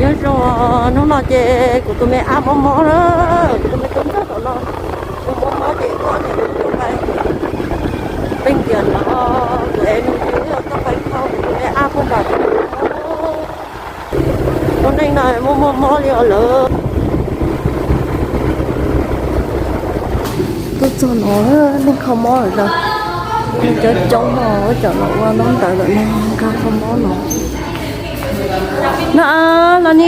Nyob zoo, hnub no ces kuv tus me ab mob mob na, kuv tus me tub nrog tom no, kuv mob mob ces tuaj ces kuv tus me, peb nkias no, kuv es nws yus yog toj pais khau kuv tus me ab puag nram. Ua neej no muaj muaj mob li os lawm. Tuaj txog no neeg kho mob lawm, neeg coob coob no, wb cov los ua ntaub ntawv lawm no, nkag kho mob no. No los ni,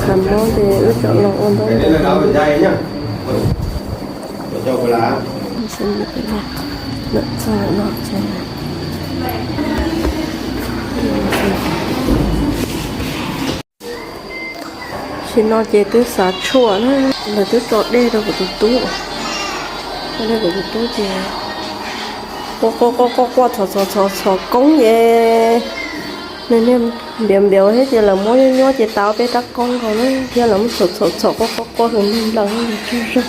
kho mob ces wb cov los ua ntaub ntawv. Tam sim no ces twb xav tshuaj na, lawv twb tso dej rau kuv tus tub, tso dej kuv tus tub ces quaj quaj quaj quaj txhos txhos txhos txhos koob ces nws niag npiav npiav thiab ces lawv muab nyuaj nyuaj ces tas ob peb rab koob nkaus na thiab lawv muab txhos txhos txhos quaj quaj quaj tus niag nplaws tsuj zog.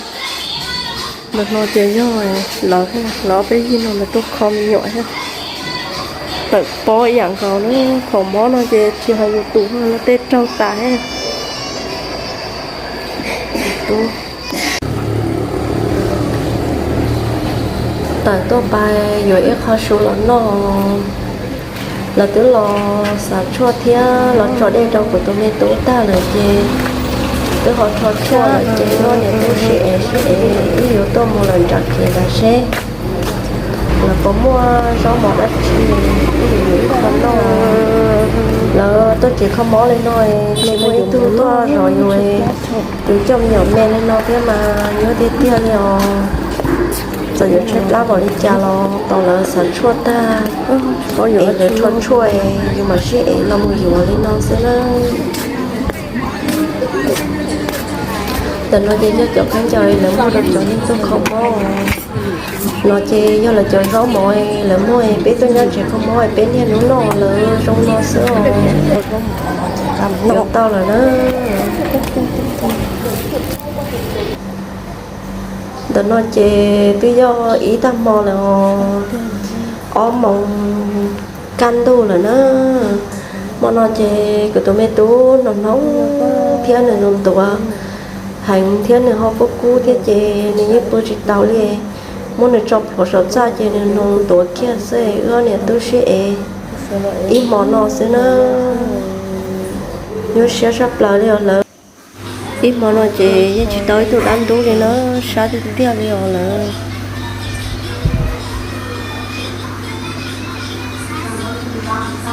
Ntawm no ces yog lawv, lawv ob peb yig no lawv tuaj kho me nyuam thiab. Tawm pob ib yam nkaus na, kho mob no ces tsis hais yus tus lawv tej raug tas thiab. Tawm tuaj pais yuav ib qho su los noj. Lawv twb los xav tshuaj thiab los tso dej rau kuv tus me tub tag lawm ces twb ho rho tshuaj lawm ces noj niam tub sib ev sib ev wb yuav tuaj mus lawm nram kev ntawd seb lawv puas muaj zaub mov dab tsi wb yuav ib qho noj. Lawv tuaj tsev kho mob li no tsis muaj ib tug tuaj zov yus, tus coj me nyuam me li no thiab mas nyuaj tiag tiag li os. Txawm yuav tshaib plab npaum li cas los tos lawv xav tshuaj tag, es lawv rho tshuaj yus mam sib ev los mus yuav li no xwb na. Tam no ces yog cov khaub ncaws lawv muag rau cov neeg tuaj kho mob no ces yog lawv cov zaub mov lawv muag, peb tuaj nyob tsev kho mob peb niaj hnub noj lawv zoo no xwb os. Yuav tau lawm na. Ntawm no ces twb yog ib tag hmo lawm os, ob moos kaj ntug lawm na. Hmo no ces kuv tus me tub hnoos hnoos thiab nws ntuav ntuav heev thiab nws ho kub kub thiab ces nws yeej pw tsis taus li. Muab nws tso plhuav saum txaj ces nws hnoos ntuav kiag xwb, wb ob niam tub sib ev ib hmo no xwb na. Nyuaj siab sab plaws li os lawv. Ib hmo no ces yeej tsis tau ib tug dab ntub li na, sab tiag tiag li os lawv.